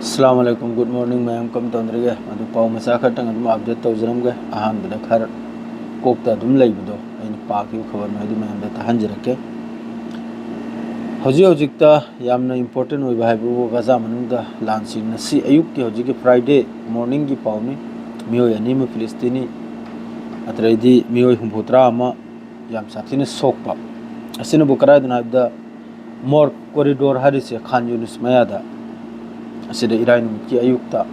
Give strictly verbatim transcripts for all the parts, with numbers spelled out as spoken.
ꯑꯁꯂꯥꯃꯨ ꯑꯂꯥꯏꯀꯨꯝ, good morning ꯃꯌꯥꯝ, ꯀꯝ ꯇꯧꯅꯔꯤꯒꯦ? ꯑꯗꯨ ꯄꯥꯎ ꯃꯆꯥ ꯈꯔꯇꯪ ꯑꯗꯨꯝ ꯑꯞꯗꯦꯠ ꯇꯧꯖꯔꯝꯒꯦ꯫ ꯑꯍꯥꯟꯕꯗ ꯈꯔ ꯀꯣꯛꯇ ꯑꯗꯨꯝ ꯂꯩꯕꯗꯣ ꯑꯩꯅ ꯄꯥꯈꯤꯕ ꯈꯕꯔ ꯃꯌꯥꯝꯗꯨ ꯃꯌꯥꯝꯗ ꯇꯥꯍꯟꯖꯔꯛꯀꯦ꯫ ꯍꯧꯖꯤꯛ ꯍꯧꯖꯤꯛꯇ ꯌꯥꯝꯅ ꯏꯝꯄꯣꯔꯇꯦꯟ ꯑꯣꯏꯕ ꯍꯥꯏꯕꯕꯨ ꯒꯖꯥ ꯃꯅꯨꯡꯗ ꯂꯥꯟꯁꯤꯡ ꯉꯁꯤ ꯑꯌꯨꯛꯀꯤ, ꯍꯧꯖꯤꯛꯀꯤ ꯐ꯭ꯔꯥꯏꯗꯦ ꯃꯣꯔꯅꯤꯡꯒꯤ ꯄꯥꯎꯅꯤ꯫ ꯃꯤꯑꯣꯏ ꯑꯅꯤ ꯑꯃ ꯐꯤꯂꯤꯁꯇꯤꯅꯤ, ꯑꯗꯩꯗꯤ ꯃꯤꯑꯣꯏ ꯍꯨꯝꯐꯨꯇꯔꯥ ꯑꯃ ꯌꯥꯝ ꯁꯥꯊꯤꯅ ꯁꯣꯛꯄ꯫ ꯑꯁꯤꯅꯕꯨ ꯀꯗꯥꯏꯗꯅꯣ ꯍꯥꯏꯕꯗ ꯃꯣꯔ ꯀꯣꯔꯤꯗꯣꯔ ꯍꯥꯏꯔꯤꯁꯦ ꯈꯥꯟ ꯌꯨꯅꯤꯁ ꯃꯌꯥꯗ, ꯑꯁꯤꯗ ꯏꯔꯥꯏ ꯅꯨꯃꯤꯠꯀꯤ ꯑꯌꯨꯛꯇ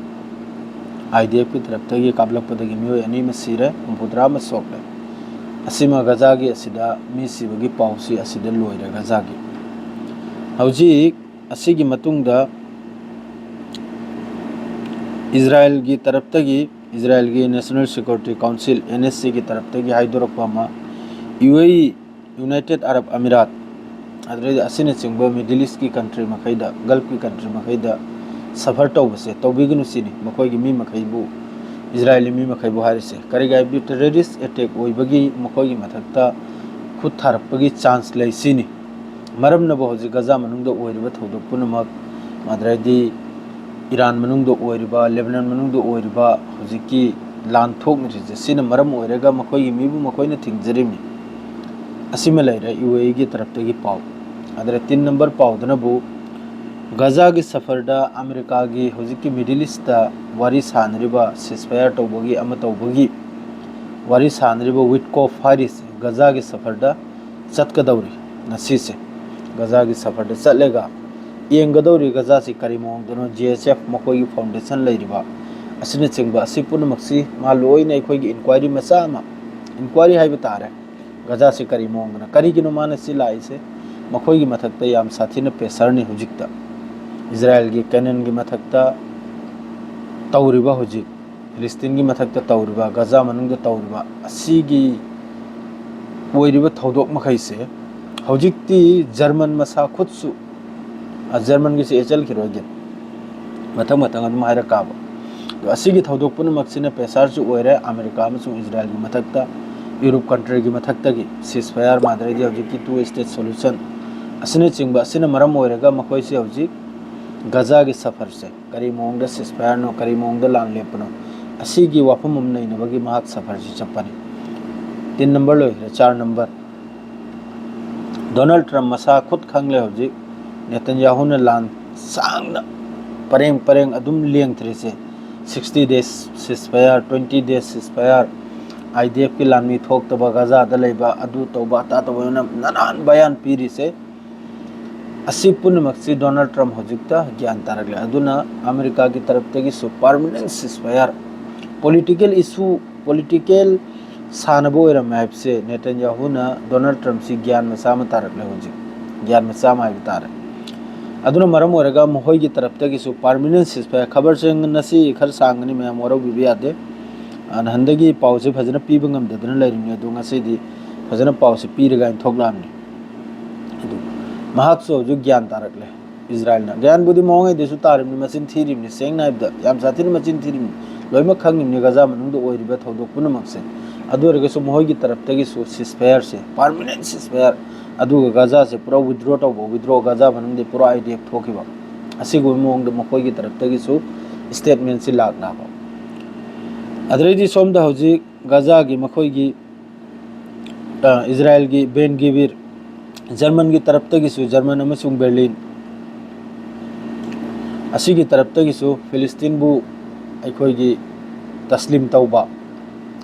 IDFꯀꯤ ꯇꯔꯞꯇꯒꯤ ꯀꯥꯞꯂꯛꯄꯗꯒꯤ ꯃꯤꯑꯣꯏ ꯑꯅꯤ ꯑꯃ ꯁꯤꯔꯦ, ꯍꯨꯝꯐꯨꯇꯔꯥ ꯑꯃ ꯁꯣꯛꯂꯦ꯫ ꯑꯁꯤꯃ ꯒꯖꯥꯒꯤ ꯑꯁꯤꯗ ꯃꯤ ꯁꯤꯕꯒꯤ ꯄꯥꯎꯁꯤ ꯑꯁꯤꯗ ꯂꯣꯏꯔꯦ ꯒꯖꯥꯒꯤ꯫ ꯍꯧꯖꯤꯛ ꯑꯁꯤꯒꯤ ꯃꯇꯨꯡꯗ ꯏꯖꯔꯥꯏꯜꯒꯤ ꯇꯔꯞꯇꯒꯤ, ꯏꯖꯔꯥꯏꯜꯒꯤ National Security Council, NSCꯒꯤ ꯇꯔꯞꯇꯒꯤ ꯍꯥꯏꯗꯣꯔꯛꯄ ꯑꯃ, UAE, United Arab Emirates, ꯑꯗꯨꯗꯩꯗꯤ ꯑꯁꯤꯅꯆꯤꯡꯕ Middle Eastꯀꯤ country ꯃꯈꯩꯗ, Gulfꯀꯤ country ꯃꯈꯩꯗ suffer ꯇꯧꯕꯁꯦ ꯇꯧꯕꯤꯒꯅꯨ ꯁꯤꯅꯤ꯫ ꯃꯈꯣꯏꯒꯤ ꯃꯤ ꯃꯈꯩꯕꯨ, ꯏꯖꯔꯥꯏꯜꯒꯤ ꯃꯤ ꯃꯈꯩꯕꯨ ꯍꯥꯏꯔꯤꯁꯦ, ꯀꯔꯤꯒꯤ ꯍꯥꯏꯕꯗꯤ terrorist attack ꯑꯣꯏꯕꯒꯤ ꯃꯈꯣꯏꯒꯤ ꯃꯊꯛꯇ ꯈꯨꯠ ꯊꯥꯔꯛꯄꯒꯤ chance ꯂꯩ ꯁꯤꯅꯤ꯫ ꯃꯔꯝꯅꯕꯨ ꯍꯧꯖꯤꯛ ꯒꯖꯥ ꯃꯅꯨꯡꯗ ꯑꯣꯏꯔꯤꯕ ꯊꯧꯗꯣꯛ ꯄꯨꯝꯅꯃꯛ, ꯑꯗꯨꯗꯩꯗꯤ ꯏꯔꯥꯟ ꯃꯅꯨꯡꯗ ꯑꯣꯏꯔꯤꯕ, ꯂꯦꯕꯅꯟ ꯃꯅꯨꯡꯗ ꯑꯣꯏꯔꯤꯕ ꯍꯧꯖꯤꯛꯀꯤ ꯂꯥꯟ ꯊꯣꯛꯅꯔꯤꯁꯦ, ꯁꯤꯅ ꯃꯔꯝ ꯑꯣꯏꯔꯒ ꯃꯈꯣꯏꯒꯤ ꯃꯤꯕꯨ ꯃꯈꯣꯏꯅ ꯊꯤꯡꯖꯔꯤꯕꯅꯤ꯫ ꯑꯁꯤꯃ ꯂꯩꯔꯦ UAEꯒꯤ ꯇꯔꯞꯇꯒꯤ ꯄꯥꯎ꯫ ꯑꯗꯨꯗ ꯇꯤꯟ ꯅꯝꯕꯔ ꯄꯥꯎꯗꯨꯅꯕꯨ ꯒꯖꯥꯒꯤ ꯁꯐꯔꯗ ꯑꯃꯦꯔꯤꯀꯥꯒꯤ ꯍꯧꯖꯤꯛꯀꯤ Middle Eastꯇ ꯋꯥꯔꯤ ꯁꯥꯅꯔꯤꯕ, ceasefire ꯇꯧꯕꯒꯤ ꯑꯃ ꯇꯧꯕꯒꯤ ꯋꯥꯔꯤ ꯁꯥꯅꯔꯤꯕ ꯋꯤꯠꯀꯣꯐ ꯍꯥꯏꯔꯤꯁꯦ ꯒꯖꯥꯒꯤ ꯁꯐꯔꯗ ꯆꯠꯀꯗꯧꯔꯤ ꯉꯁꯤꯁꯦ꯫ ꯒꯖꯥꯒꯤ ꯁꯐꯔꯗ ꯆꯠꯂꯒ ꯌꯦꯡꯒꯗꯧꯔꯤ ꯒꯖꯥꯁꯤ ꯀꯔꯤ ꯃꯑꯣꯡꯗꯅꯣ, GSF ꯃꯈꯣꯏꯒꯤ foundation ꯂꯩꯔꯤꯕ ꯑꯁꯤꯅꯆꯤꯡꯕ ꯑꯁꯤ ꯄꯨꯝꯅꯃꯛꯁꯤ ꯃꯥ ꯂꯣꯏꯅ ꯑꯩꯈꯣꯏꯒꯤ inquiry ꯃꯆꯥ ꯑꯃ, inquiry ꯍꯥꯏꯕ ꯇꯥꯔꯦ, ꯒꯖꯥꯁꯤ ꯀꯔꯤ ꯃꯑꯣꯡꯗꯅꯣ, ꯀꯔꯤꯒꯤꯅꯣ ꯃꯥꯅ ꯁꯤ ꯂꯥꯛꯏꯁꯦ? ꯃꯈꯣꯏꯒꯤ ꯃꯊꯛꯇ ꯌꯥꯝ ꯁꯥꯊꯤꯅ pressureꯅꯤ ꯍꯧꯖꯤꯛꯇ꯫ ꯏꯖꯔꯥꯏꯜꯒꯤ, ꯀꯦꯅꯟꯒꯤ ꯃꯊꯛꯇ ꯇꯧꯔꯤꯕ, ꯍꯧꯖꯤꯛ ꯐꯤꯂꯤꯁꯇꯤꯟꯒꯤ ꯃꯊꯛꯇ ꯇꯧꯔꯤꯕ, ꯒꯖꯥ ꯃꯅꯨꯡꯗ ꯇꯧꯔꯤꯕ ꯑꯁꯤꯒꯤ ꯑꯣꯏꯔꯤꯕ ꯊꯧꯗꯣꯛ ꯃꯈꯩꯁꯦ ꯍꯧꯖꯤꯛꯇꯤ ꯖꯔꯃꯟ ꯃꯁꯥ ꯈꯨꯠꯁꯨ, ꯑ, ꯖꯔꯃꯟꯒꯤꯁꯦ ꯑꯩ ꯆꯠꯈꯤꯔꯣꯏꯒꯦ, ꯃꯊꯪ ꯃꯊꯪ ꯑꯗꯨꯝ ꯍꯥꯏꯔꯛꯀꯥꯕ꯫ ꯑꯗꯣ ꯑꯁꯤꯒꯤ ꯊꯧꯗꯣꯛ ꯄꯨꯝꯅꯃꯛꯁꯤꯅ pressureꯁꯨ ꯑꯣꯏꯔꯦ ꯑꯃꯦꯔꯤꯀꯥ ꯑꯃꯁꯨꯡ ꯏꯖꯔꯥꯏꯜꯒꯤ ꯃꯊꯛꯇ, ꯌꯨꯔꯣꯞ countryꯒꯤ ꯃꯊꯛꯇꯒꯤ ceasefire ꯃꯥꯗ꯭ꯔꯩꯗꯤ ꯍꯧꯖꯤꯛꯀꯤ two state solution ꯑꯁꯤꯅꯆꯤꯡꯕ ꯑꯁꯤꯅ ꯃꯔꯝ ꯑꯣꯏꯔꯒ ꯃꯈꯣꯏꯁꯦ ꯍꯧꯖꯤꯛ ꯒꯖꯥꯒꯤ ꯁꯐꯔꯁꯦ ꯀꯔꯤ ꯃꯑꯣꯡꯗ ꯁꯤꯁꯐꯥꯌꯔꯅꯣ, ꯀꯔꯤ ꯃꯑꯣꯡꯗ ꯂꯥꯟ ꯂꯦꯞꯄꯅꯣ, ꯑꯁꯤꯒꯤ ꯋꯥꯐꯝ ꯑꯃ ꯅꯩꯅꯕꯒꯤ ꯃꯍꯥꯛ ꯁꯐꯔꯁꯤ ꯆꯠꯄꯅꯤ꯫ ꯇꯤꯟ ꯅꯝꯕꯔ ꯂꯣꯏꯈ꯭ꯔꯦ, ꯆꯥꯔ ꯅꯝꯕꯔ꯫ ꯗꯣꯅꯥꯜꯗ ꯇ꯭ꯔꯝꯞ ꯃꯁꯥ ꯈꯨꯠ ꯈꯪꯂꯦ ꯍꯧꯖꯤꯛ꯫ ꯅꯦꯇꯟꯌꯥꯍꯨꯅ ꯂꯥꯟ ꯁꯥꯡꯅ ꯄꯔꯦꯡ ꯄꯔꯦꯡ ꯑꯗꯨꯝ ꯂꯦꯡꯊꯔꯤꯁꯦ, sixty days ceasefire, twenty days ceasefire, IDFꯀꯤ ꯂꯥꯟꯃꯤ ꯊꯣꯛꯇꯕ, ꯒꯖꯥꯗ ꯂꯩꯕ, ꯑꯗꯨ ꯇꯧꯕ ꯑꯇꯥ ꯇꯧꯕ, ꯅꯅꯥꯟ ꯕꯌꯥꯟ ꯄꯤꯔꯤꯁꯦ꯫ ꯑꯁꯤ ꯄꯨꯝꯅꯃꯛꯁꯤ ꯗꯣꯅꯥꯜꯗ ꯇ꯭ꯔꯝꯞ ꯍꯧꯖꯤꯛꯇ ꯒ꯭ꯌꯥꯟ ꯇꯥꯔꯛꯂꯦ꯫ ꯑꯗꯨꯅ ꯑꯃꯦꯔꯤꯀꯥꯒꯤ ꯇꯔꯞꯇꯒꯤꯁꯨ permanent ceasefire, political issue, political ꯁꯥꯟꯅꯕ ꯑꯣꯏꯔꯝꯃꯦ ꯍꯥꯏꯕꯁꯦ ꯅꯦꯇꯟꯌꯥꯍꯨꯅ ꯗꯣꯅꯥꯜꯗ ꯇ꯭ꯔꯝꯞꯁꯤ ꯒ꯭ꯌꯥꯟ ꯃꯆꯥ ꯑꯃ ꯇꯥꯔꯛꯂꯦ ꯍꯧꯖꯤꯛ꯫ ꯒ꯭ꯌꯥꯟ ꯃꯆꯥ ꯑꯃ ꯍꯥꯏꯕ ꯇꯥꯔꯦ꯫ ꯑꯗꯨꯅ ꯃꯔꯝ ꯑꯣꯏꯔꯒ ꯃꯈꯣꯏꯒꯤ ꯇꯔꯞꯇꯒꯤꯁꯨ permanent ceasefire, ꯈꯕꯔꯁꯦ ꯉꯁꯤ ꯈꯔ ꯁꯥꯡꯒꯅꯤ, ꯃꯌꯥꯝ ꯋꯥꯔꯧꯕꯤꯕ ꯌꯥꯗꯦ꯫ ꯑ, ꯅꯍꯥꯟꯗꯒꯤ ꯄꯥꯎꯁꯦ ꯐꯖꯅ ꯄꯤꯕ ꯉꯝꯗꯗꯅ ꯂꯩꯔꯤꯕꯅꯤ, ꯑꯗꯨ ꯉꯁꯤꯗꯤ ꯐꯖꯅ ꯄꯥꯎꯁꯦ ꯄꯤꯔꯒ ꯑꯩꯅ ꯊꯣꯛꯂꯛꯑꯕꯅꯤ꯫ ꯑꯗꯨ ꯃꯍꯥꯛꯁꯨ ꯍꯧꯖꯤꯛ ꯒ꯭ꯌꯥꯟ ꯇꯥꯔꯛꯂꯦ꯫ ꯏꯁꯔꯥꯌꯦꯜꯅ ꯒ꯭ꯌꯥꯟꯕꯨꯗꯤ ꯃꯑꯣꯡꯉꯩꯗꯁꯨ ꯇꯥꯔꯤꯕꯅꯤ, ꯃꯆꯤꯟ ꯊꯤꯔꯤꯕꯅꯤ, ꯁꯦꯡꯅ ꯍꯥꯏꯕꯗ ꯌꯥꯝ ꯁꯥꯊꯤꯅ ꯃꯆꯤꯟ ꯊꯤꯔꯤꯕꯅꯤ꯫ ꯂꯣꯏꯅꯃꯛ ꯈꯪꯉꯤꯕꯅꯤ ꯒꯖꯥ ꯃꯅꯨꯡꯗ ꯑꯣꯏꯔꯤꯕ ꯊꯧꯗꯣꯛ ꯄꯨꯝꯅꯃꯛꯁꯦ꯫ ꯑꯗꯨ ꯑꯣꯏꯔꯒꯁꯨ ꯃꯈꯣꯏꯒꯤ ꯇꯔꯞꯇꯒꯤꯁꯨ ceasefireꯁꯦ, permanent ceasefire, ꯑꯗꯨꯒ ꯒꯖꯥꯁꯦ ꯄꯨꯔꯥ withdraw ꯇꯧꯕ, withdraw, ꯒꯖꯥ ꯃꯅꯨꯡꯗ ꯄꯨꯔꯥ IDF ꯊꯣꯛꯈꯤꯕ, ꯑꯁꯤꯒꯨꯝꯕ ꯃꯑꯣꯡꯗ ꯃꯈꯣꯏꯒꯤ ꯇꯔꯞꯇꯒꯤꯁꯨ statementꯁꯤ ꯂꯥꯛꯂꯕ꯫ ꯑꯗꯨꯗꯩꯗꯤ ꯁꯣꯝꯗ ꯍꯧꯖꯤꯛ ꯒꯖꯥꯒꯤ ꯃꯈꯣꯏꯒꯤ, ꯑ, ꯏꯁꯔꯥꯌꯦꯜꯒꯤ ꯕꯦꯟ ꯒꯤꯕꯤꯔ, ꯖꯔꯃꯟꯒꯤ ꯇꯔꯞꯇꯒꯤꯁꯨ, ꯖꯔꯃꯟ ꯑꯃꯁꯨꯡ ꯕꯔꯂꯤꯟ ꯑꯁꯤꯒꯤ ꯇꯔꯞꯇꯒꯤꯁꯨ ꯐꯤꯂꯤꯁꯇꯤꯟꯕꯨ ꯑꯩꯈꯣꯏꯒꯤ ꯇꯁꯂꯤꯝ ꯇꯧꯕ,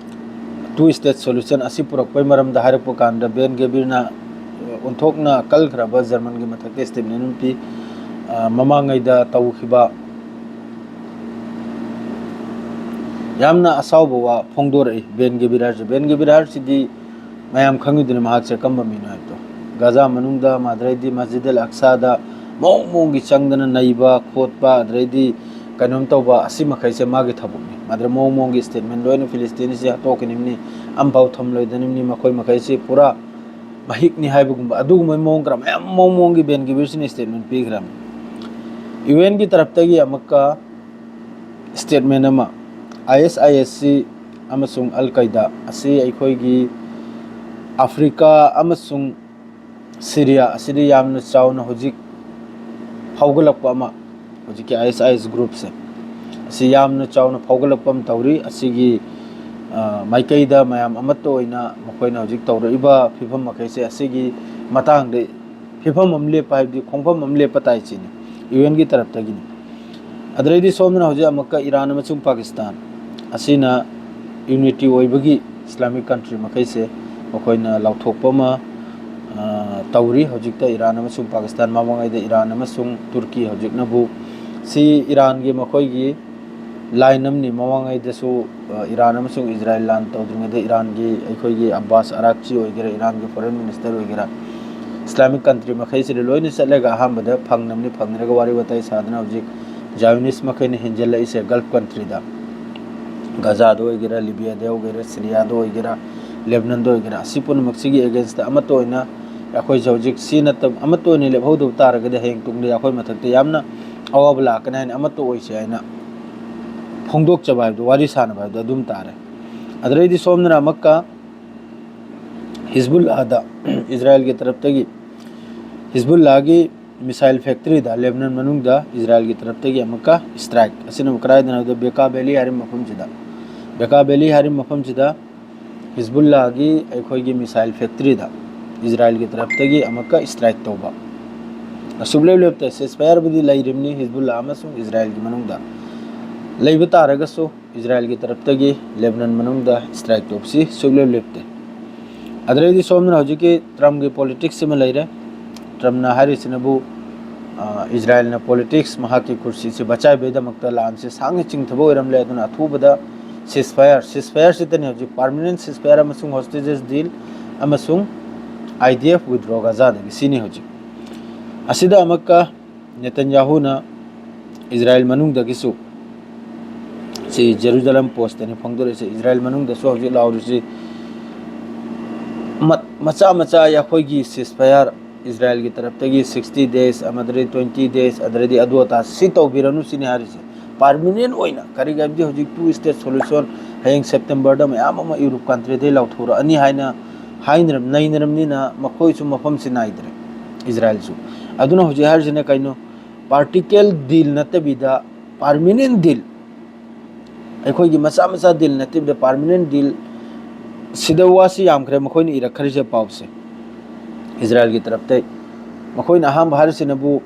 two state solution ꯑꯁꯤ ꯄꯨꯔꯛꯄꯒꯤ ꯃꯔꯝꯗ ꯍꯥꯏꯔꯛꯄ ꯀꯥꯟꯗ ꯕꯦꯟ ꯒꯦꯕꯤꯔꯅ, ꯑ, ꯑꯣꯟꯊꯣꯛꯅ ꯀꯜꯈ꯭ꯔꯕ ꯖꯔꯃꯟꯒꯤ ꯃꯊꯛꯇ statement ꯑꯃ ꯄꯤ꯫ ꯑ, ꯃꯃꯥꯡꯉꯩꯗ ꯇꯧꯈꯤꯕ ꯌꯥꯝꯅ ꯑꯁꯥꯎꯕ ꯋꯥ ꯐꯣꯡꯗꯣꯔꯛꯏ ꯕꯦꯟ ꯒꯦꯕꯤꯔ ꯍꯥꯏꯔꯤꯁꯦ꯫ ꯕꯦꯟ ꯒꯦꯕꯤꯔ ꯍꯥꯏꯔꯤꯁꯤꯗꯤ ꯃꯌꯥꯝ ꯈꯪꯉꯤꯗꯨꯅꯤ ꯃꯍꯥꯛꯁꯦ ꯀꯔꯝꯕ ꯃꯤꯅꯣ ꯍꯥꯏꯕꯗꯣ꯫ ꯒꯖꯥ ꯃꯅꯨꯡꯗ, ꯃꯥꯗ꯭ꯔꯩꯗꯤ ꯃꯁꯖꯤꯗ ꯑꯜ ꯑꯛꯁꯥꯗ ꯃꯑꯣꯡ ꯃꯑꯣꯡꯒꯤ ꯆꯪꯗꯅ ꯅꯩꯕ ꯈꯣꯠꯄ, ꯑꯗꯨꯗꯩꯗꯤ ꯀꯩꯅꯣꯝ ꯇꯧꯕ, ꯑꯁꯤ ꯃꯈꯩꯁꯦ ꯃꯥꯒꯤ ꯊꯕꯛꯅꯤ꯫ ꯃꯥꯗ꯭ꯔ ꯃꯑꯣꯡ ꯃꯑꯣꯡꯒꯤ statement ꯂꯣꯏꯅ ꯐꯤꯂꯤꯁꯇꯤꯟꯁꯦ ꯍꯥꯠꯇꯣꯛꯀꯅꯤꯕꯅꯤ, ꯑꯝꯐꯥꯎ ꯊꯝꯂꯣꯏꯗꯅꯤꯕꯅꯤ, ꯃꯈꯣꯏ ꯃꯈꯩꯁꯤ ꯄꯨꯔꯥ ꯃꯍꯤꯛꯅꯤ ꯍꯥꯏꯕꯒꯨꯝꯕ, ꯑꯗꯨꯒꯨꯝꯕꯒꯤ ꯃꯑꯣꯡ ꯈꯔ ꯃꯌꯥꯝ ꯃꯑꯣꯡ ꯃꯑꯣꯡꯒꯤ ꯕꯦꯟ ꯒꯤꯕꯤꯔꯁꯤꯅ statement ꯄꯤꯈ꯭ꯔꯕꯅꯤ꯫ UNꯒꯤ ꯇꯔꯞꯇꯒꯤ ꯑꯃꯨꯛꯀ statement ꯑꯃ, ISISC ꯑꯃꯁꯨꯡ ꯑꯜ ꯀꯥꯏꯗꯥ ꯑꯁꯤ ꯑꯩꯈꯣꯏꯒꯤ ꯑꯐ꯭ꯔꯤꯀꯥ ꯑꯃꯁꯨꯡ ꯁꯤꯔꯤꯌꯥ ꯑꯁꯤꯗ ꯌꯥꯝꯅ ꯆꯥꯎꯅ ꯍꯧꯖꯤꯛ ꯍꯧꯒꯠꯂꯛꯄ ꯑꯃ, ꯍꯧꯖꯤꯛꯀꯤ ꯑꯥꯏ ꯑꯦꯁ ꯑꯥꯏ ꯑꯦꯁ ꯒ꯭ꯔꯨꯞꯁꯦ ꯑꯁꯤ ꯌꯥꯝꯅ ꯆꯥꯎꯅ ꯐꯥꯎꯒꯠꯂꯛꯄ ꯑꯃ ꯇꯧꯔꯤ꯫ ꯑꯁꯤꯒꯤ, ꯑ, ꯃꯥꯏꯀꯩꯗ ꯃꯌꯥꯝ ꯑꯃꯠꯇ ꯑꯣꯏꯅ ꯃꯈꯣꯏꯅ ꯍꯧꯖꯤꯛ ꯇꯧꯔꯛꯏꯕ ꯐꯤꯕꯝ ꯃꯈꯩꯁꯦ ꯑꯁꯤꯒꯤ ꯃꯇꯥꯡꯗ ꯐꯤꯕꯝ ꯑꯃ ꯂꯦꯞꯄ, ꯍꯥꯏꯕꯗꯤ ꯈꯣꯡꯐꯝ ꯑꯃ ꯂꯦꯞꯄ ꯇꯥꯏ ꯁꯤꯅꯤ, ꯌꯨ ꯑꯦꯟꯒꯤ ꯇꯔꯞꯇꯒꯤꯅꯤ꯫ ꯑꯗꯨꯗꯩꯗꯤ ꯁꯣꯝꯗꯅ ꯍꯧꯖꯤꯛ ꯑꯃꯨꯛꯀ ꯏꯔꯥꯟ ꯑꯃꯁꯨꯡ ꯄꯥꯀꯤꯁꯇꯥꯟ ꯑꯁꯤꯅ ꯌꯨꯅꯤꯇꯤ ꯑꯣꯏꯕꯒꯤ ꯏꯁꯂꯥꯃꯤꯛ ꯀꯟꯇ꯭ꯔꯤ ꯃꯈꯩꯁꯦ ꯃꯈꯣꯏꯅ ꯂꯥꯎꯊꯣꯛꯄ ꯑꯃ, ꯑ, ꯇꯧꯔꯤ꯫ ꯍꯧꯖꯤꯛꯇ ꯏꯔꯥꯟ ꯑꯃꯁꯨꯡ ꯄꯥꯀꯤꯁꯇꯥꯟ, ꯃꯃꯥꯡꯉꯩꯗ ꯏꯔꯥꯟ ꯑꯃꯁꯨꯡ ꯇꯨꯔꯀꯤ, ꯍꯧꯖꯤꯛꯅꯕꯨ ꯁꯤ ꯏꯔꯥꯟꯒꯤ ꯃꯈꯣꯏꯒꯤ ꯂꯥꯏꯟ ꯑꯃꯅꯤ꯫ ꯃꯃꯥꯡꯉꯩꯗꯁꯨ, ꯑ, ꯏꯔꯥꯟ ꯑꯃꯁꯨꯡ ꯏꯖꯔꯥꯏꯜ ꯂꯥꯟ ꯇꯧꯗ꯭ꯔꯤꯉꯩꯗ ꯏꯔꯥꯟꯒꯤ ꯑꯩꯈꯣꯏꯒꯤ ꯑꯕꯥꯁ ꯑꯔꯥꯛꯆꯤ ꯑꯣꯏꯒꯦꯔꯥ, ꯏꯔꯥꯟꯒꯤ ꯐꯣꯔꯦꯟ ꯃꯤꯅꯤꯁꯇꯔ ꯑꯣꯏꯒꯦꯔꯥ, ꯏꯁꯂꯥꯃꯤꯛ ꯀꯟꯇ꯭ꯔꯤ ꯃꯈꯩꯁꯤꯗ ꯂꯣꯏꯅ ꯆꯠꯂꯒ ꯑꯍꯥꯟꯕꯗ ꯐꯪꯅꯕꯅꯤ, ꯐꯪꯅꯔꯒ ꯋꯥꯔꯤ ꯋꯥꯇꯥꯏ ꯁꯥꯗꯅ ꯍꯧꯖꯤꯛ ꯖꯥꯏꯌꯣꯅꯤꯁ ꯃꯈꯩꯅ ꯍꯦꯟꯖꯜꯂꯛꯏꯁꯦ ꯒꯜꯐ ꯀꯟꯇ꯭ꯔꯤꯗ, ꯒꯖꯥꯗ ꯑꯣꯏꯒꯦꯔꯥ, ꯂꯤꯕꯤꯌꯥꯗ ꯑꯣꯏꯒꯦꯔꯥ, ꯁꯤꯔꯤꯌꯥꯗ ꯑꯣꯏꯒꯦꯔꯥ, ꯂꯦꯕꯅꯟꯗ ꯑꯣꯏꯒꯦꯔꯥ, ꯑꯁꯤ ꯄꯨꯝꯅꯃꯛꯁꯤꯒꯤ ꯑꯦꯒꯦꯟꯁꯇ ꯑꯃꯠꯇ ꯑꯣꯏꯅ ꯑꯩꯈꯣꯏꯁꯦ ꯍꯧꯖꯤꯛ ꯁꯤ ꯅꯠꯇꯕ ꯑꯃꯠꯇ ꯑꯣꯏꯅ ꯂꯦꯞꯍꯧꯗꯕ ꯇꯥꯔꯒꯗꯤ ꯍꯌꯦꯡ ꯇꯨꯡꯗ ꯑꯩꯈꯣꯏ ꯃꯊꯛꯇ ꯌꯥꯝꯅ ꯑꯋꯥꯕ ꯂꯥꯛꯀꯅꯤ ꯍꯥꯏꯅ, ꯑꯃꯠꯇ ꯑꯣꯏꯁꯦ ꯍꯥꯏꯅ ꯐꯣꯡꯗꯣꯛꯆꯕ ꯍꯥꯏꯕꯗꯣ, ꯋꯥꯔꯤ ꯁꯥꯟꯅꯕ ꯍꯥꯏꯕꯗꯣ ꯑꯗꯨꯝ ꯇꯥꯔꯦ꯫ ꯑꯗꯨꯗꯩꯗꯤ ꯁꯣꯝꯗꯅ ꯑꯃꯨꯛꯀ ꯍꯤꯖꯕꯨꯜꯂꯥꯗ, ꯏꯖꯔꯥꯏꯜꯒꯤ ꯇꯔꯞꯇꯒꯤ ꯍꯤꯖꯕꯨꯜꯂꯥꯒꯤ ꯃꯤꯁꯥꯏꯜ ꯐꯦꯛꯇꯔꯤꯗ ꯂꯦꯕꯅꯟ ꯃꯅꯨꯡꯗ ꯏꯖꯔꯥꯏꯜꯒꯤ ꯇꯔꯞꯇꯒꯤ ꯑꯃꯨꯛꯀ ꯏꯁꯇ꯭ꯔꯥꯏꯛ꯫ ꯑꯁꯤꯅ ꯀꯗꯥꯏꯗꯅꯣ ꯍꯥꯏꯕꯗ ꯕꯦꯀꯥ ꯚꯦꯂꯤ ꯍꯥꯏꯔꯤꯕ ꯃꯐꯝꯁꯤꯗ, ꯕꯦꯀꯥ ꯚꯦꯂꯤ ꯍꯥꯏꯔꯤꯕ ꯃꯐꯝꯁꯤꯗ ꯍꯤꯖꯕꯨꯜꯂꯥꯒꯤ ꯑꯩꯈꯣꯏꯒꯤ ꯃꯤꯁꯥꯏꯜ ꯐꯦꯛꯇꯔꯤꯗ ꯏꯖꯔꯥꯏꯜꯒꯤ ꯇꯔꯞꯇꯒꯤ ꯑꯃꯨꯛꯀ ꯏꯁꯇ꯭ꯔꯥꯏꯛ ꯇꯧꯕ꯫ ꯁꯨꯛꯂꯦꯞ ꯂꯦꯞꯇꯦ, ꯁꯤꯁꯐꯥꯌꯔꯕꯨꯗꯤ ꯂꯩꯔꯤꯕꯅꯤ ꯍꯤꯖꯕꯨꯜꯂꯥ ꯑꯃꯁꯨꯡ ꯏꯖꯔꯥꯏꯜꯒꯤ ꯃꯅꯨꯡꯗ, ꯂꯩꯕ ꯇꯥꯔꯒꯁꯨ ꯏꯖꯔꯥꯏꯜꯒꯤ ꯇꯔꯞꯇꯒꯤ ꯂꯦꯕꯅꯟ ꯃꯅꯨꯡꯗ ꯏꯁꯇ꯭ꯔꯥꯏꯛ ꯇꯧꯕꯁꯤ ꯁꯨꯛꯂꯦꯞ ꯂꯦꯞꯇꯦ꯫ ꯑꯗꯨꯗꯩꯗꯤ ꯁꯣꯝꯗꯅ ꯍꯧꯖꯤꯛꯀꯤ ꯇ꯭ꯔꯝꯒꯤ ꯄꯣꯂꯤꯇꯤꯛꯁ ꯑꯃ ꯂꯩꯔꯦ꯫ ꯇ꯭ꯔꯝꯅ ꯍꯥꯏꯔꯤꯁꯤꯅꯕꯨ, ꯑ, ꯏꯖꯔꯥꯏꯜꯅ ꯄꯣꯂꯤꯇꯤꯛꯁ, ꯃꯍꯥꯛꯀꯤ ꯀꯨꯔꯁꯤꯁꯤ ꯕꯆꯥꯏꯕꯒꯤꯗꯃꯛꯇ ꯂꯥꯟꯁꯤ ꯁꯥꯡꯅ ꯆꯤꯡꯊꯕ ꯑꯣꯏꯔꯝꯂꯦ꯫ ꯑꯗꯨꯅ ꯑꯊꯨꯕꯗ ꯁꯤꯁꯐꯥꯌꯔ, ꯁꯤꯁꯐꯥꯌꯔꯁꯤꯗꯅꯤ ꯍꯧꯖꯤꯛ ꯄꯥꯔꯃꯤꯅꯦꯟ ꯁꯤꯁꯐꯥꯌꯔ ꯑꯃꯁꯨꯡ ꯍꯣꯁꯇꯦꯖꯦꯁ ꯗꯤꯜ ꯑꯃꯁꯨꯡ ꯑꯥꯏ ꯗꯤ ꯑꯦꯐ ꯋꯤꯗ꯭ꯔꯣ ꯒꯖꯥꯗꯒꯤ, ꯁꯤꯅꯤ ꯍꯧꯖꯤꯛ꯫ ꯑꯁꯤꯗ ꯑꯃꯨꯛꯀ ꯅꯦꯇꯟꯌꯥꯍꯨꯅ ꯏꯖꯔꯥꯏꯜ ꯃꯅꯨꯡꯗꯒꯤꯁꯨ, ꯁꯤ ꯖꯦꯔꯨꯖꯂꯝ ꯄꯣꯁꯇꯅꯤ ꯐꯣꯡꯗꯣꯔꯛꯏꯁꯦ, ꯏꯖꯔꯥꯏꯜ ꯃꯅꯨꯡꯗꯁꯨ ꯍꯧꯖꯤꯛ ꯂꯥꯎꯔꯤꯁꯤ ꯃ-, ꯃꯆꯥ ꯃꯆꯥ ꯑꯩꯈꯣꯏꯒꯤ ꯁꯤꯁꯐꯥꯌꯔ, ꯏꯖꯔꯥꯏꯜꯒꯤ ꯇꯔꯞꯇꯒꯤ ꯁꯤꯛꯁꯇꯤ ꯗꯦꯖ, ꯑꯃꯗꯤ ꯇ꯭ꯋꯦꯟꯇꯤ ꯗꯦꯖ, ꯑꯗꯨꯗꯩꯗꯤ ꯑꯗꯨ ꯑꯗꯥ ꯁꯤ ꯇꯧꯕꯤꯔꯅꯨ ꯁꯤꯅꯤ ꯍꯥꯏꯔꯤꯁꯦ꯫ ꯄꯥꯔꯃꯤꯅꯦꯟ ꯑꯣꯏꯅ, ꯀꯔꯤꯒꯤ ꯍꯥꯏꯕꯗꯤ ꯍꯧꯖꯤꯛ ꯇꯨ ꯁ꯭ꯇꯦꯠ ꯁꯣꯂꯨꯁꯟ ꯍꯌꯦꯡ ꯁꯦꯞꯇꯦꯝꯕꯔꯗ ꯃꯌꯥꯝ ꯑꯃ ꯌꯨꯔꯣꯞ ꯀꯟꯇ꯭ꯔꯤꯗꯩ ꯂꯥꯎꯊꯣꯔꯛꯑꯅꯤ ꯍꯥꯏꯅ ꯍꯥꯏꯅꯔꯝ-, ꯅꯩꯅꯔꯝꯅꯤꯅ ꯃꯈꯣꯏꯁꯨ ꯃꯐꯝꯁꯤ ꯅꯥꯏꯗ꯭ꯔꯦ, ꯏꯖꯔꯥꯏꯜꯁꯨ꯫ ꯑꯗꯨꯅ ꯍꯧꯖꯤꯛ ꯍꯥꯏꯔꯤꯁꯤꯅ ꯀꯩꯅꯣ? ꯄꯥꯔꯇꯤꯀꯦꯜ ꯗꯤꯜ ꯅꯠꯇꯕꯤꯗ ꯄꯥꯔꯃꯤꯅꯦꯟ ꯗꯤꯜ, ꯑꯩꯈꯣꯏꯒꯤ ꯃꯆꯥ ꯃꯆꯥ ꯗꯤꯜ ꯅꯠꯇꯕꯤꯗ ꯄꯥꯔꯃꯤꯅꯦꯟ ꯗꯤꯜ꯫ ꯁꯤꯗ ꯋꯥꯁꯤ ꯌꯥꯝꯈ꯭ꯔꯦ ꯃꯈꯣꯏꯅ ꯏꯔꯛꯈ꯭ꯔꯤꯁꯦ ꯄꯥꯎꯁꯦ ꯏꯖꯔꯥꯌꯦꯜꯒꯤ ꯇꯔꯞꯇꯩ꯫ ꯃꯈꯣꯏꯅ ꯑꯍꯥꯟꯕ ꯍꯥꯏꯔꯤꯁꯤꯅꯕꯨ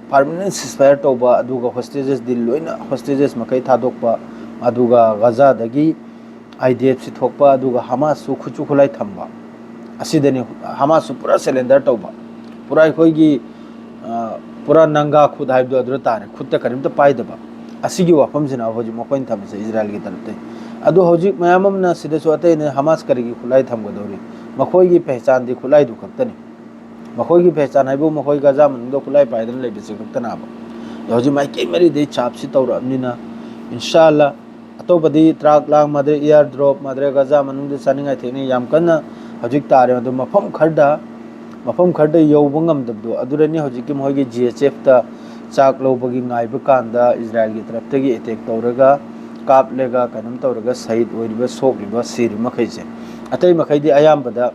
ꯄꯥꯔꯃꯤꯅꯦꯟ ꯁꯤꯁꯐꯥꯌꯔ ꯇꯧꯕ, ꯑꯗꯨꯒ ꯍꯣꯁꯇꯦꯖꯦꯁ ꯗꯤꯜ ꯂꯣꯏꯅ ꯍꯣꯁꯇꯦꯖꯦꯁ ꯃꯈꯩ ꯊꯥꯗꯣꯛꯄ, ꯑꯗꯨꯒ ꯒꯖꯥꯗꯒꯤ ꯑꯥꯏ ꯗꯤ ꯑꯦꯐ ꯁꯤ ꯊꯣꯛꯄ, ꯑꯗꯨꯒ ꯍꯃꯥꯁꯁꯨ ꯈꯨꯠꯁꯨ ꯈꯨꯠꯂꯥꯏ ꯊꯝꯕ꯫ ꯑꯁꯤꯗꯅꯤ ꯍꯃꯥꯁꯁꯨ ꯄꯨꯔꯥ ꯁꯦꯂꯦꯟꯗꯔ ꯇꯧꯕ, ꯄꯨꯔꯥ ꯑꯩꯈꯣꯏꯒꯤ, ꯑ, ꯄꯨꯔꯥ ꯅꯪꯒꯥ ꯈꯨꯠ ꯍꯥꯏꯕꯗꯣ ꯑꯗꯨꯗ ꯇꯥꯔꯦ, ꯈꯨꯠꯇ ꯀꯔꯤꯝꯇ ꯄꯥꯏꯗꯕ꯫ ꯑꯁꯤꯒꯤ ꯋꯥꯐꯝꯁꯤꯅ ꯍꯧꯖꯤꯛ ꯃꯈꯣꯏꯅ ꯊꯝꯃꯤꯁꯦ ꯏꯖꯔꯥꯌꯦꯜꯒꯤ ꯇꯔꯞꯇꯩ꯫ ꯑꯗꯣ ꯍꯧꯖꯤꯛ ꯃꯌꯥꯝ ꯑꯃꯅ ꯁꯤꯗꯁꯨ ꯑꯇꯩ ꯑꯇꯩ ꯍꯃꯥꯁ ꯀꯔꯤꯒꯤ ꯈꯨꯠꯂꯥꯏ ꯊꯝꯒꯗꯧꯔꯤ? ꯃꯈꯣꯏꯒꯤ ꯄꯦꯍꯆꯥꯟꯗꯤ ꯈꯨꯠꯂꯥꯏꯗꯨ ꯈꯛꯇꯅꯤ꯫ ꯃꯈꯣꯏꯒꯤ ꯄꯦꯍꯆꯥꯟ ꯍꯥꯏꯕꯨ ꯃꯈꯣꯏ ꯒꯖꯥ ꯃꯅꯨꯡꯗ ꯈꯨꯠꯂꯥꯏ ꯄꯥꯏꯗꯅ ꯂꯩꯕꯁꯤ ꯈꯛꯇꯅꯦꯕ꯫ ꯑꯗꯣ ꯍꯧꯖꯤꯛ ꯃꯥꯏꯀꯩ ꯃꯔꯤꯗꯩ ꯆꯥꯞꯁꯤ ꯇꯧꯔꯛꯑꯕꯅꯤꯅ, ꯏꯟꯁꯥ ꯑꯜꯂꯥ, ꯑꯇꯣꯞꯄꯗꯤ ꯇ꯭ꯔꯥꯛ ꯂꯥꯡ ꯃꯥꯗ꯭ꯔꯦ, ꯏꯌꯥꯔ ꯗ꯭ꯔꯣꯞ ꯃꯥꯗ꯭ꯔꯦ, ꯒꯖꯥ ꯃꯅꯨꯡꯗ ꯆꯥꯅꯤꯡꯉꯥꯏ ꯊꯛꯅꯤꯡꯉꯥꯏ ꯌꯥꯝ ꯀꯟꯅ ꯍꯧꯖꯤꯛ ꯇꯥꯔꯦ꯫ ꯑꯗꯨ ꯃꯐꯝ ꯈꯔꯗ, ꯃꯐꯝ ꯈꯔꯗ ꯌꯧꯕ ꯉꯝꯗꯕꯗꯣ ꯑꯗꯨꯗꯅꯤ ꯍꯧꯖꯤꯛꯀꯤ ꯃꯈꯣꯏꯒꯤ ꯖꯤ ꯑꯩꯆ ꯑꯦꯐꯇ ꯆꯥꯛ ꯂꯧꯕꯒꯤ ꯉꯥꯏꯕ ꯀꯥꯟꯗ ꯏꯖꯔꯥꯌꯦꯜꯒꯤ ꯇꯔꯞꯇꯒꯤ ꯑꯦꯇꯦꯛ ꯇꯧꯔꯒ, ꯀꯥꯞꯂꯒ, ꯀꯩꯅꯣꯝ ꯇꯧꯔꯒ ꯁꯍꯤꯗ ꯑꯣꯏꯔꯤꯕ, ꯁꯣꯛꯂꯤꯕ, ꯁꯤꯔꯤꯕ ꯃꯈꯩꯁꯦ꯫ ꯑꯇꯩ ꯃꯈꯩꯗꯤ ꯑꯌꯥꯝꯕꯗ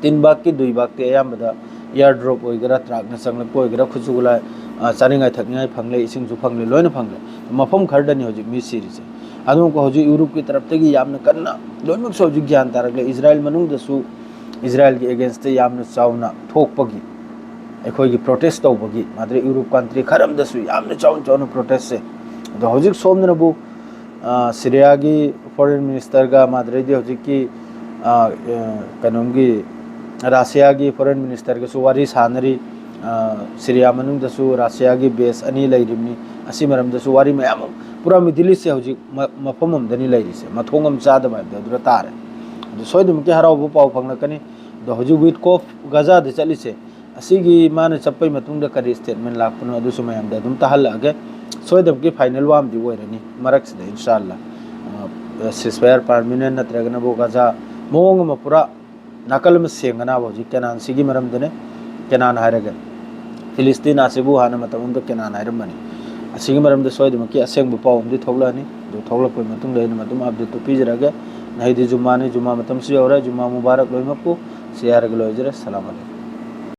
ꯇꯤꯟꯕꯥꯛꯀꯤ ꯗꯨꯏꯕꯥꯛꯇꯤ ꯑꯌꯥꯝꯕꯗ ꯏꯌꯥꯔ ꯗ꯭ꯔꯣꯞ ꯑꯣꯏꯒꯦꯔꯥ, ꯇ꯭ꯔꯥꯛꯅ ꯆꯪꯂꯛꯄ ꯑꯣꯏꯒꯦꯔꯥ, ꯈꯨꯠꯁꯨ ꯈꯨꯠꯂꯥꯏ, ꯑ, ꯆꯥꯅꯤꯡꯉꯥꯏ ꯊꯛꯅꯤꯡꯉꯥꯏ ꯐꯪꯂꯦ, ꯏꯁꯤꯡꯁꯨ ꯐꯪꯂꯦ, ꯂꯣꯏꯅ ꯐꯪꯂꯦ꯫ ꯃꯐꯝ ꯈꯔꯗꯅꯤ ꯍꯧꯖꯤꯛ ꯃꯤ ꯁꯤꯔꯤꯁꯦ꯫ ꯑꯗꯨꯒ ꯍꯧꯖꯤꯛ ꯌꯨꯔꯣꯞꯀꯤ ꯇꯔꯞꯇꯒꯤ ꯌꯥꯝꯅ ꯀꯟꯅ, ꯂꯣꯏꯅꯃꯛꯁꯨ ꯍꯧꯖꯤꯛ ꯒ꯭ꯌꯥꯟ ꯇꯥꯔꯛꯂꯦ꯫ ꯏꯖꯔꯥꯌꯦꯜ ꯃꯅꯨꯡꯗꯁꯨ ꯏꯖꯔꯥꯌꯦꯜꯒꯤ ꯑꯦꯒꯦꯟꯁꯇ ꯌꯥꯝꯅ ꯆꯥꯎꯅ ꯊꯣꯛꯄꯒꯤ, ꯑꯩꯈꯣꯏꯒꯤ ꯄ꯭ꯔꯣꯇꯦꯁ ꯇꯧꯕꯒꯤ, ꯃꯥꯗ꯭ꯔꯦ, ꯌꯨꯔꯣꯞ ꯀꯟꯇ꯭ꯔꯤ ꯈꯔ ꯑꯃꯗꯁꯨ ꯌꯥꯝꯅ ꯆꯥꯎꯅ ꯆꯥꯎꯅ ꯄ꯭ꯔꯣꯇꯦꯁꯁꯦ꯫ ꯑꯗꯣ ꯍꯧꯖꯤꯛ ꯁꯣꯝꯗꯅꯕꯨ, ꯑ, ꯁꯤꯔꯤꯌꯥꯒꯤ ꯐꯣꯔꯦꯟ ꯃꯤꯅꯤꯁꯇꯔꯒ, ꯃꯥꯗ꯭ꯔꯦꯗꯤ ꯍꯧꯖꯤꯛꯀꯤ, ꯑ, ꯑ, ꯀꯩꯅꯣꯝꯒꯤ, ꯔꯥꯁꯤꯌꯥꯒꯤ ꯐꯣꯔꯦꯟ ꯃꯤꯅꯤꯁꯇꯔꯒꯁꯨ ꯋꯥꯔꯤ ꯁꯥꯟꯅꯔꯤ꯫ ꯑ, ꯁꯤꯔꯤꯌꯥ ꯃꯅꯨꯡꯗꯁꯨ ꯔꯥꯁꯤꯌꯥꯒꯤ ꯕꯦꯁ ꯑꯅꯤ ꯂꯩꯔꯤꯕꯅꯤ꯫ ꯑꯁꯤ ꯃꯔꯝꯗꯁꯨ ꯋꯥꯔꯤ ꯃꯌꯥꯝ ꯑꯃ, ꯄꯨꯔꯥ ꯃꯤꯗꯜ ꯏꯁꯁꯦ ꯍꯧꯖꯤꯛ ꯃ-, ꯃꯐꯝ ꯑꯃꯗꯅꯤ ꯂꯩꯔꯤꯁꯦ, ꯃꯊꯣꯡ ꯑꯃ ꯆꯥꯗꯕ ꯍꯥꯏꯕꯗꯣ ꯑꯗꯨꯗ ꯇꯥꯔꯦ꯫ ꯑꯗꯣ ꯁꯣꯏꯗꯅꯃꯛꯀꯤ ꯍꯔꯥꯎꯕ ꯄꯥꯎ ꯐꯪꯂꯛꯀꯅꯤ꯫ ꯑꯗꯣ ꯍꯧꯖꯤꯛ ꯋꯤꯠꯀꯣꯐ ꯒꯖꯥꯗ ꯆꯠꯂꯤꯁꯦ, ꯑꯁꯤꯒꯤ ꯃꯥꯅ ꯆꯠꯄꯩ ꯃꯇꯨꯡꯗ ꯀꯔꯤ ꯁ꯭ꯇꯦꯠꯃꯦꯟ ꯂꯥꯛꯄꯅꯣ ꯑꯗꯨꯁꯨ ꯃꯌꯥꯝꯗ ꯑꯗꯨꯝ ꯇꯥꯍꯜꯂꯛꯑꯒꯦ꯫ ꯁꯣꯏꯗꯅꯃꯛꯀꯤ ꯐꯥꯏꯅꯦꯜ ꯋꯥ ꯑꯃꯗꯤ ꯑꯣꯏꯔꯅꯤ ꯃꯔꯛꯁꯤꯗ, ꯏꯟꯁꯥ ꯑꯜꯂꯥ꯫ ꯑ, ꯁꯤꯁꯐꯥꯌꯔ ꯄꯥꯔꯃꯤꯅꯦꯟ ꯅꯠꯇ꯭ꯔꯒꯅꯕꯨ ꯒꯖꯥ ꯃꯑꯣꯡ ꯑꯃ ꯄꯨꯔꯥ ꯅꯥꯀꯜ ꯑꯃ ꯁꯦꯡꯒꯅꯕ ꯍꯧꯖꯤꯛ ꯀꯦꯅꯥꯟꯁꯤꯒꯤ ꯃꯔꯝꯗꯅꯦ꯫ ꯀꯦꯅꯥꯟ ꯍꯥꯏꯔꯒꯦ, ꯐꯤꯂꯤꯁꯇꯤꯟ ꯑꯁꯤꯕꯨ ꯍꯥꯟꯅ ꯃꯇꯝ ꯑꯃꯗ ꯀꯦꯅꯥꯟ ꯍꯥꯏꯔꯝꯕꯅꯤ꯫ ꯑꯁꯤꯒꯤ ꯃꯔꯝꯗ ꯁꯣꯏꯗꯅꯃꯛꯀꯤ ꯑꯁꯦꯡꯕ ꯄꯥꯎ ꯑꯃꯗꯤ ꯊꯣꯛꯂꯛꯑꯅꯤ꯫ ꯑꯗꯨ ꯊꯣꯛꯂꯛꯄꯒꯤ ꯃꯇꯨꯡꯗ ꯑꯩꯅ ꯃꯗꯨꯝ ꯑꯞꯗꯦꯠꯇꯨ ꯄꯤꯖꯔꯒꯦ꯫ ꯉꯁꯤꯗꯤ ꯖꯨꯝꯃꯥꯅꯤ, ꯖꯨꯝꯃꯥ ꯃꯇꯝꯁꯨ ꯌꯧꯔꯦ꯫ ꯖꯨꯝꯃꯥ ꯃꯨꯕꯥꯔꯛ ꯂꯣꯏꯅꯃꯛꯄꯨ꯫ ꯁꯤ ꯍꯥꯏꯔꯒ ꯂꯣꯏꯖꯔꯦ꯫ ꯁꯂꯥꯝ ꯑꯂꯩꯀꯨꯝ꯫